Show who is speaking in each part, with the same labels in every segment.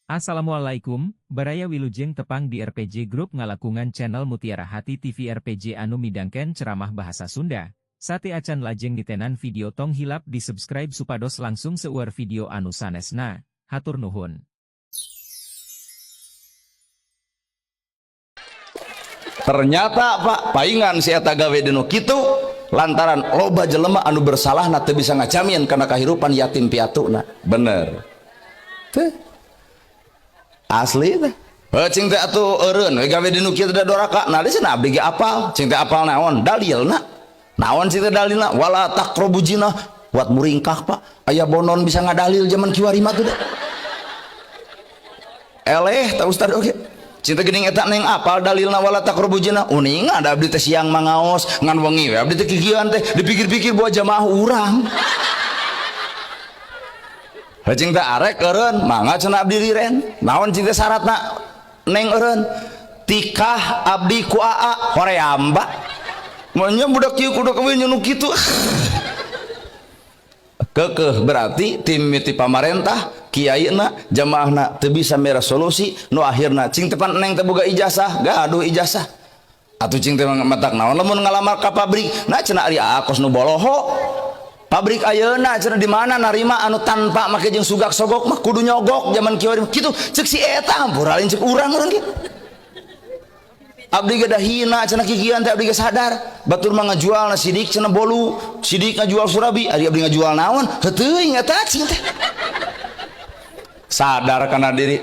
Speaker 1: Assalamualaikum, Baraya, wilujeng tepang di RPG Group ngalangkungan channel Mutiara Hati TV RPG anu midangkeun ceramah bahasa Sunda. Sateuacan lajeng ditenan video, tong hilap di subscribe supados langkung seueur video anu sanesna. Hatur nuhun.
Speaker 2: Ternyata, Pak, paingan si eta gawe dinu kitu lantaran loba jelema anu bersalah na teu bisa ngajamin karena kehidupan yatim piatu. Nah, bener teh, asli teh. Heuh, cing teh atuh eureun we gawe dinu kitu da doraka. Nah, di sana abdi ge apal. Cing teh apal naon dalilna? Naon cing teh dalilna? Wala taqrabu zina. Buat muringkah, Pak, aya bonon bisa ngadalil zaman kiwari mah tuh. Eleh tah ustad. Oke, cinta geuning eta neng apal dalilna wala taqrabu zina. Uning ada abdi teh siang mangaos ngan wengi we abdi teh kikieuan teh dipikir-pikir buat jamaah urang. Cing teh arek eureun, mangga cenah, abdi liren. Naon cing teh syaratna neng eureun? Tikah abdi ku aa. Hoream, Pak. Maunya budak kieu kudu kawin nu kitu. Kekeh berarti tim miti pamarentah, kiaina, jamaahna teu bisa mere solusi. Nu akhirna cing teh pan neng teh boga ijazah, gaduh ijazah atuh. Cing teh matak naon lamun ngalamar ka pabrik? Nah, cenah ari aa kos nu boloho. Pabrik ayeuna cenah di mana narima anu tanpa make jeung sugak sogok mah? Kudu nyogok zaman kieu kitu cek si eta. Ampura, lain cek urang, urang kieu. Abdi ge da hina cenah kikian teh. Abdi ge sadar batur mah ngajual sidik cenah bolu, sidik ngajual surabi, ari abdi ngajual naon? Heuteuing eta. Cing teh sadar kana diri,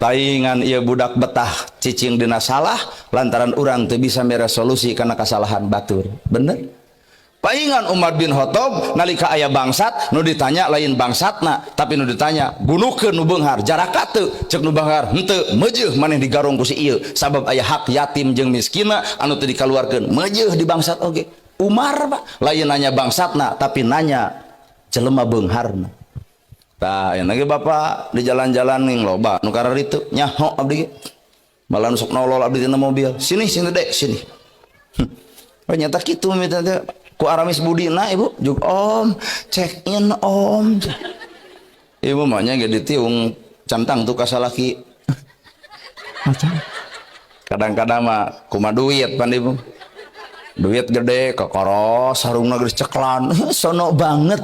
Speaker 2: paingan ieu budak betah cicing dina salah lantaran urang teu bisa mere solusi kana kasalahan batur. Bener. Paingan Umar bin Khattab nalika aya bangsat, nu ditanya lain bangsatna, tapi nu ditanya, "Bunuhkeun nu beunghar, jaraka teu?" Cek nu beunghar, "Henteu, meujeuh maneh digarong ku si ieu, sabab aya hak yatim jeung miskina anu teu dikaluarkeun." Meujeuh di bangsat oge. Umar, Pak, lain nanya bangsatna, tapi nanya jelema beungharna. Tah, aya lagi, Bapak, di jalan-jalan ning loba nu kararitu nyaho abdi ge. Malah nu sok nolol abdi tina mobil. "Sini, sini, Dek, sini." Oh, nyata kitu minta teh ku aramis budina ibu juk, "Om, check in, Om." Ibu mah nya ge ditiung cantang tuh kasalaki. Kadang-kadang mah kuma duit pan ibu. Duit gede kekoros sarungna geus ceklan sono banget.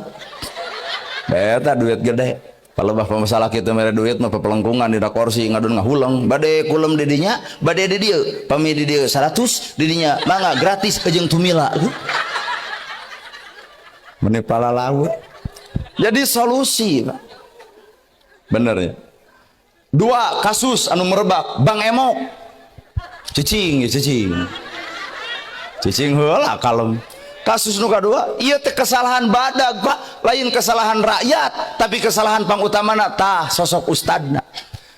Speaker 2: Beta duit gede. Palebah pemasalah kitu mere duit mah pepelengkungan di kursi ngadon ngahuleng, "Bade kulem di dinya, bade di dieu? Pami di dieu 100, di dinya mangga gratis jeung tumila." Meni pala laut. Jadi solusi, Pak. Bener ya. Dua kasus anu merebak, Bang Emok. Cicing, ya cicing. Cicing heula kalem. Kasus nu kadua, ieu teh kesalahan badag, Pak, lain kesalahan rakyat, tapi kesalahan pangutamana tah sosok ustadna.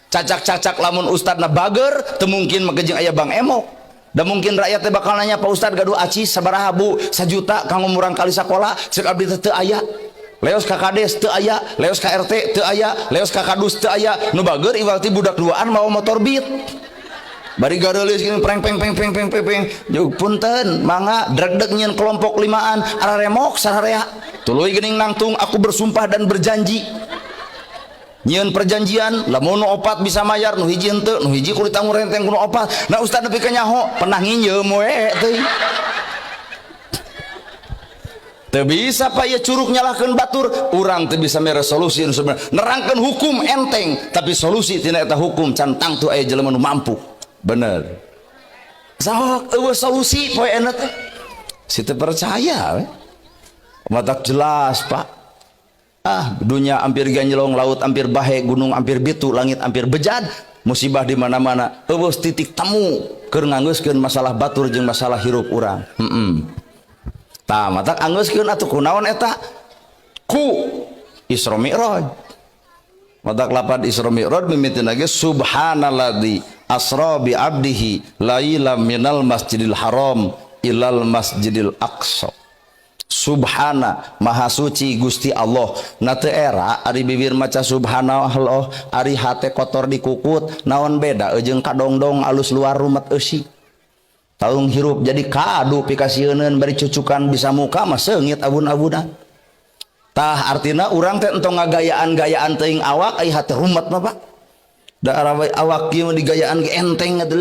Speaker 2: Cacak-cacak lamun ustadna bager, teu mungkin make jeung aya Bang Emok. Dan mungkin rakyat teh bakal nanya, "Pak Ustad gaduh acis sabaraha, Bu? 1 juta kanggo murang kali sakola." Cek abdi teh teu aya. Leos ka kades teu aya, leos ka RT teu aya, leos ka kadus teu aya. Nu bager iwal ti budak duaan mawa motor Beat. Bari gareulis gini, preng peng peng peng peng peng peng. Juk, "Punten, mangga." Dregdeg nyieun kelompok limaan, araremok sararea. Tuluy geuning nangtung, "Aku bersumpah dan berjanji." Nyieun perjanjian, lamun nu opat bisa mayar, nu hiji henteu, nu hiji kudu ditanggung renteng ku nu opat. Nah, ustad nepi ka nyaho, pernah nginjeum we teuing. Teu bisa, Pak, ya curug nyalahkeun batur, urang teu bisa mere solusi nu sebenarnya. Nerangkeun hukum enteng, tapi solusi tina eta hukum can tangtu aya jelema nu mampu. Bener. Sok eueuh solusi poe enak teh. Si teu percaya we. Matak jelas, Pak. Ah, dunia hampir ganjelong, laut hampir bahe, gunung hampir bitu, langit hampir bejad, musibah di mana-mana. Eueuh titik temu keur nganggeuskeun masalah batur jeung masalah hirup urang. Heeh. Tah, matak anggeuskeun atuh kunaon eta? Ku Isra Mi'raj. Matak lapad Isra Mi'raj mimitina ge subhanalladzi asra bi abdihi lailam minal masjidil haram ilal masjidil aqsa. Subhana, maha suci Gusti Allah. Na teu era ari bibir maca subhanallah, ari hate kotor dikukut, naon beda jeung kadongdong alus luar rumet eusi? Taung hirup jadi kadu pikasieuneun, bari cucukan bisa muka mah seungit abun-abunan. Tah, artina urang teh entong ngagayaan-gayaan teuing awak ai hate rumet mah, Pak. Da awak ieu mah digayaan ge enteng atuh.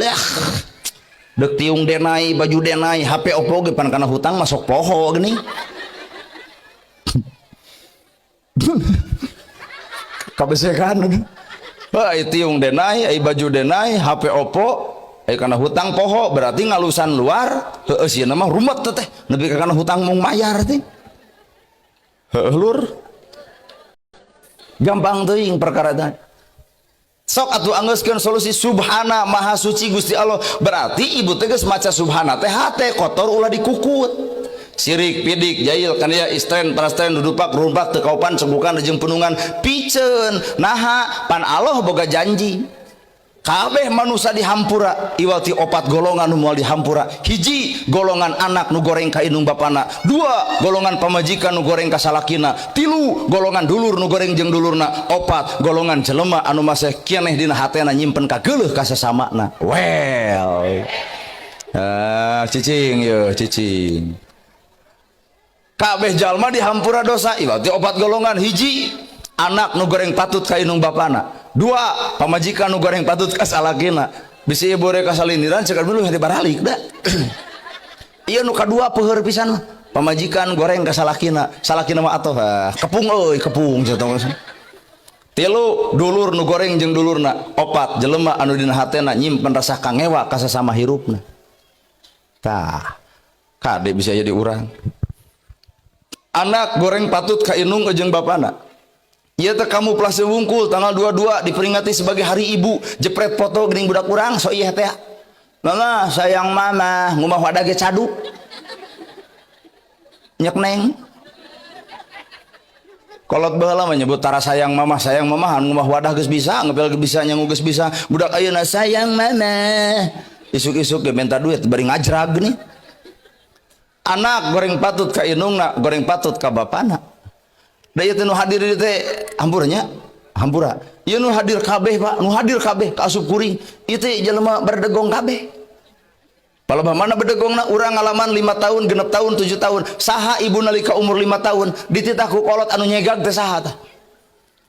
Speaker 2: Deuk tiung denai, baju denai, HP Oppo ge pan kana hutang masuk poho geuning. Kabesekan. Ai tiung denai, ai baju denai, HP Oppo, ai kana hutang poho, berarti ngalusan luar, heueuh sieuna mah rumet teh, nepi ka kana hutang mung mayar teh. Heueuh lur. Gampang teuing perkara teh. Sok atuh anggeuskeun solusi subhana maha suci Gusti Allah. Berarti ibu teh geus maca subhana teh hate kotor ulah dikukut. Sirik, pidik, jail, kania, istren, prastren, dudupak, rumpak, teu kaupan, cengkukan, jeung penungan, piceun. Naha pan Allah boga janji. Kabeh manusia dihampura iwal ti opat golongan nu moal dihampura. Hiji, golongan anak nu goreng ka indung bapana. Dua, golongan pamajikan nu goreng ka salakina. Tilu, golongan dulur nu goreng jeung dulurna. Opat, golongan jelema anu masih keneh dina hatena nyimpen kageuleuh ka sasamana. Well. Ah, cicing ye, cicing. Kabeh jalma dihampura dosa iwal ti opat golongan. Hiji, anak nu goreng patut ka indung bapana. Dua, pamajikan nu goreng patut ka salakina. Bisi ibu rek kasalindiran cekal dulu hari baralik da. Ieu nu kadua peuheur pisan mah. Pamajikan goreng ka salakina, salakina mah atoh kepung euy, kepung cenah. Tilu, dulur nu goreng jeung dulurna. Opat, jelema anu dina hatena nyimpen rasa kangewa ka sasama hirupna. Tah, kade bisa jadi urang. Anak goreng patut ka indung jeung bapana. Ieu teh kamu plase wungkul tanggal 22 diperingati sebagai hari ibu, jepret foto geuning budak urang so ieu teh. Mama sayang mama, ngumah wadah ge caduk. Nyek neng. Kolot baheula mah nyebut tara sayang mama, sayang mama ngumah wadah geus bisa, ngepel geus bisa, nyangu geus bisa. Budak ayeuna sayang mama. Isuk-isuk ge minta duit bari ngajrag geuning. Anak goreng patut ka indungna, goreng patut ka bapana. Da ieu teh nu hadir di teh hampurnya, hampura. Ieu nu hadir kabeh, Pak, nu hadir kabeh ka asup kuring. Ieu teh jelema berdegong kabeh. Palebah mana bedegongna urang ngalaman 5 tahun, 6 tahun, 7 tahun. Saha ibu nalika umur 5 tahun dititah ku kolot anu nyegag teh saha tah?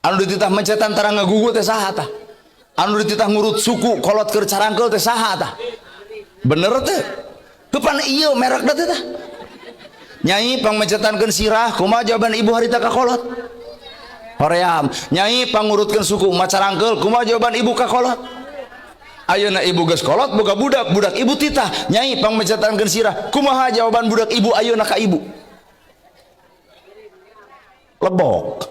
Speaker 2: Anu dititah mencetan tara ngagugu teh saha tah? Anu dititah ngurut suku kolot keur carangkeul teh saha tah? Bener teh? Kepan ieu merek teh tah? Nyai pangmencetankeun sirah, kumaha jawaban ibu harita ka kolot? Hoream. Nyai pangurutkeun suku macarangkeul, kumaha jawaban ibu ka kolot? Ayeuna ibu geus kolot boga budak, budak ibu titah. Nyai pangmencetankeun sirah, kumaha jawaban budak ibu ayeuna ka ibu? Lebok.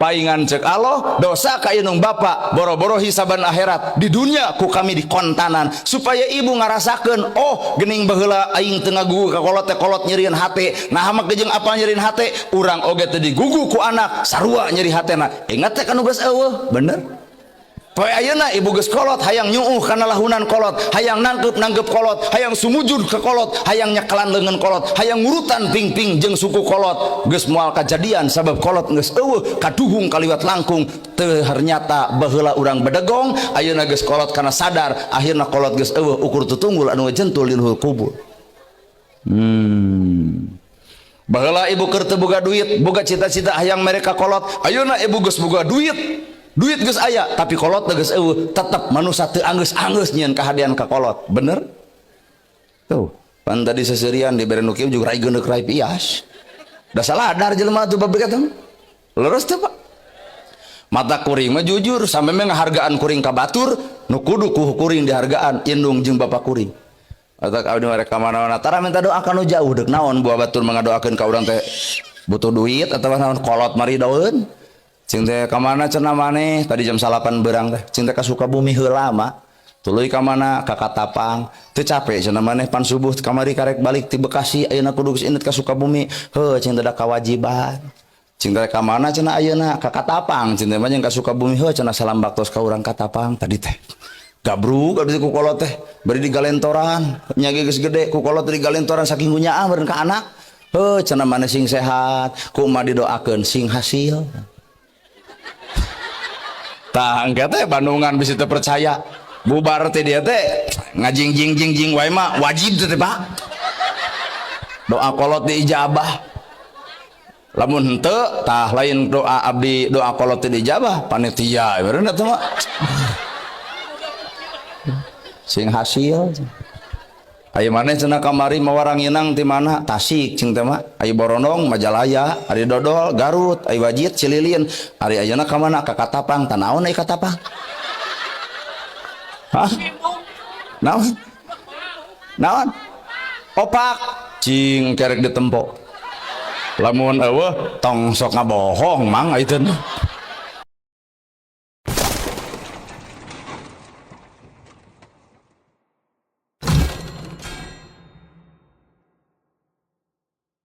Speaker 2: Paingan cek Allah, dosa ka indung bapa, boro-boro hisaban akhirat. Di dunia ku kami dikontanan supaya ibu ngarasakeun, oh geuning baheula aing teu ngagugu ka kolot teh kolot nyerieun hate. Nah mah jeung apa nyerieun hate? Urang oge teu digugu ku anak, sarua nyeri hatena. Ingat teh kanu geus eueuh, bener? Poe ayeuna ibu geus kolot hayang nyuuh kana lahunan kolot, hayang nangkep-nangkep kolot, hayang sumujud ke kolot, hayang nyekelan leungeun kolot, hayang ngurutan ping-ping jeung suku kolot. Geus moal kajadian sabab kolot geus eueuh kaduhung kaliwat langkung. Ternyata baheula urang bedegong, ayeuna geus kolot kana sadar, akhirna kolot geus eueuh ukur tutunggul anu jentul di luhur kubur. Baheula ibu keur teu boga duit, boga cita-cita hayang mereka kolot, ayeuna ibu geus boga duit. Duit geus aya tapi kolot geus eueuh, tetep manusia teu anggeus-anggeus nyieun kahadean ka kolot. Bener? Tuh, pan tadi seserian dibere nu kieu juga rai geundeuk rai pias. Da saladar jelema tuh babrik eta. Leres teh, Pak. Mata kuring mah jujur, sampe mah ngahargaan kuring ka batur, nu kudu ku kuring dihargaan indung jeung bapa kuring. Atak abdi mereka mana-mana tara minta doa ka nu jauh deuk naon buah batur mangadoakeun ka urang teh butuh duit atawa naon kolot mari daeun. Cing teh ka mana cenah maneh tadi jam 9 berang teh cing teh ka Sukabumi heula mah tuluy ka mana ka Katapang teu capek cenah maneh pan subuh kamari karek balik ti Bekasi ayeuna kudu geus inget ka Sukabumi heuh cing teh da kawajiban cing teh ka mana cenah ayeuna ka Katapang cing teh mah jeung ka Sukabumi heuh cenah salam baktos ka urang Katapang tadi teh gabrug abdi ku kolot teh bari digalentoran nya ge geus gede ku kolot digalentoran saking gunyaah beureun ka anak heuh cenah maneh sing sehat kumaha didoakeun sing hasil. Tah engke teh Bandungan bisa teu percaya. Bubar teh dia teh ngajing jing jing jing wae mah wajib teh Pak. Doa kolot diijabah. Lamun henteu tah lain doa abdi, doa kolot teu diijabah panitia bener eta mah. Sing hasil. Ayo maneh cenah kamari mawa ranginang ti mana? Tasik cing teh mah. Ayo Borondong Majalaya, ari Dodol Garut, ayo Wajit Cililin. Ari ayeuna ka mana? Ka Katapang. Tah naon ai Katapang? Hah? Naon? Naon? Opak cing kerek ditempo. Lamun eueuh tong sok ngabohong, Mang, itu.